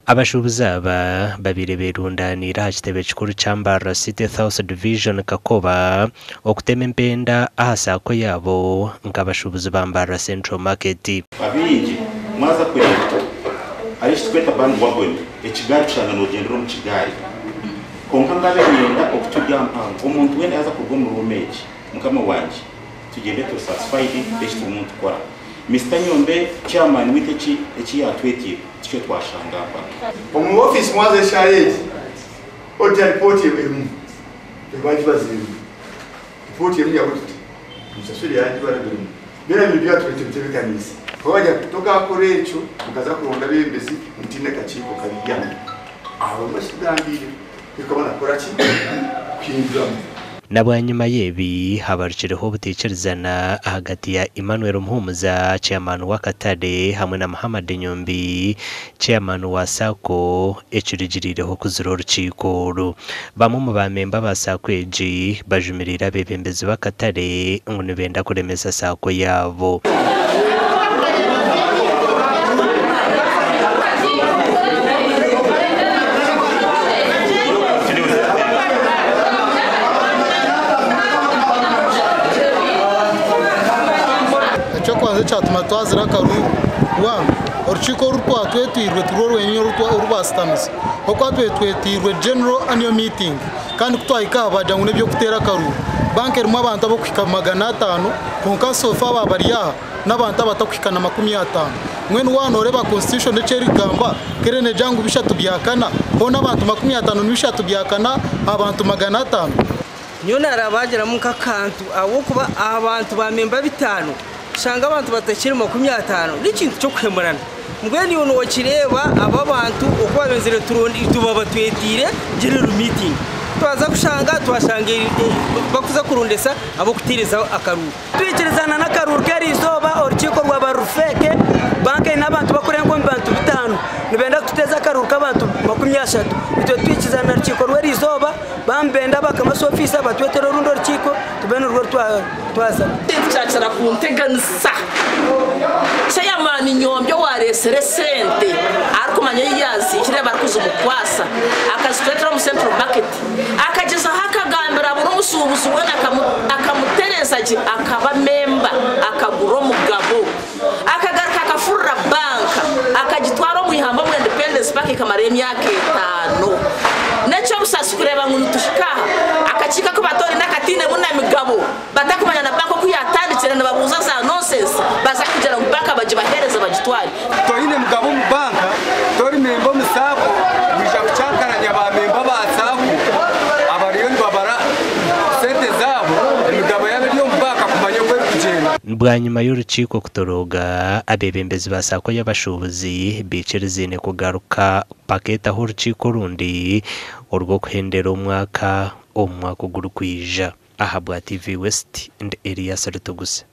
Abashuubuzi aba babaire berundaniire aha kitebe kikuru kya Mbarara City South Division Kakoba okutema empenda aha saako yaabo nk'abashuubuzi ba Mbarara Central Market. Abaingi mwaza kureeba hariho ekiturikweta bandwagon, ekigaari kushanga noogyendera omu kigaari. Kwonka ngabe niinyenda oku turi aha mpango, omuntu weena yaaza kuruga omu ruumu egi, mukama wangye, tugyende turi satisfied n'eki turimu nitukora. Mister Nyombe, chairman waitu eki eki yaatwetiire tikyo twashanga mpa. Omu ofiisi mwaza eshaaha egi otya ripooti emwe ebagibaziremu ripooti emwe ya audit omusasure yagibarabiremu byona biri byatubaire tubitebekaniise bakaba bagira ngu tokakora ekyo mukaza kuronda abebembezi mutiine akakiiko kari aho bamwe bakitugambiire tukabona kukora ki kuhinduramu. Na bwanyima y'ebi, habarukireho obutaikirizana ahagati ya Emmanuel Muhumuza, Chairman w'akatare hamwe na Muhammad Nyombi, Chairman wa Sacco ekirugiriireho kuzira orukiiko oru. Bamwe omu ba memba ba Sacco egi bajumiriire abeebembezi b'akatare ngu nibenda kuremesa Sacco yaabo. Eky'okubanza ekyatuma twazira akaruru, one, orukiiko oru twatwetwirwe tirwo rwenyini oru baasitamize. Ahabw'okuba twetwetwirwe general annual meeting kandi ku twahika aha baagira ngu n'eby'okuteera akaruru. Banka erimu abantu ab'okuhika 500 kwonka so far abaaba bari aha n'abantu abatakuhika na 50. Mbwenu waaba nooreeba constitution eki erikugamba, ku eriyo neegira ngu bishatu bya kana, hoona abantu 50 ni bishatu bya kana aha bantu 500. Nyowe naarabagiramu nk'akantu ahabw'okuba aha bantu ba memba bitaano kushanga abantu batakiri 50 n'ekintu ky'okuhemurana. Mbwenu iwe nookireeba aba abantu oku babenzire tuba batwetiire general meeting. Twaza kushanga twashanga bakuza kurondesa ab'okuteereza akaruuru. Twikirizana n'akaruuru k'eriizooba orukiiko rwaba ruri feeke, banka eine abantu bakurenga omu bantu bitaano nibenda kututeeza akaruuru k'abantu 30. Itwe titwikirizana na rukiiko rw'eriizooba, baaba nibenda bakamasa ofiisi batwetere orundi orukiiko tube nirwo twazamu. Kyakira kunteganisa Chairman Nyombi owareetsire esente arikumanya ei yaaziihire barikuzimukwasa akazitwetera omu Central Market akagyezaho akagambira buri mushuubuzi weena akamutereeza gye akaba memba akagura omugabo akagaruka akafurura banka akagitwara omu ihamba omu Independence Park ekamarayo emyaka etaano. N'eky'obusaasi kureeba ngu nituhika aha akakiiko aku batoraine akatainemu na migabo batakumanya na banka oku yaatandikire nibabuuza za nonsense baza kugira ngu banka bagibaheereze bagitware. Toine mugabo omu banka, tori memba omu saako, noija kucankaranya ba memba ba saako abariyo nibabara sente zaabo, emigabo yaabo eri omu banka kumanya oku erikugyenda. Bwanyima y'orukiiko kutorooga, abeebembezi ba saako y'abashuubuzi baikiriziine kugaruka bakeetaho orukiiko orundi orw'okuhendera omwaka omu mwaka ogurikwija. Ahabwa TV West, ndi Elias Rutuguse.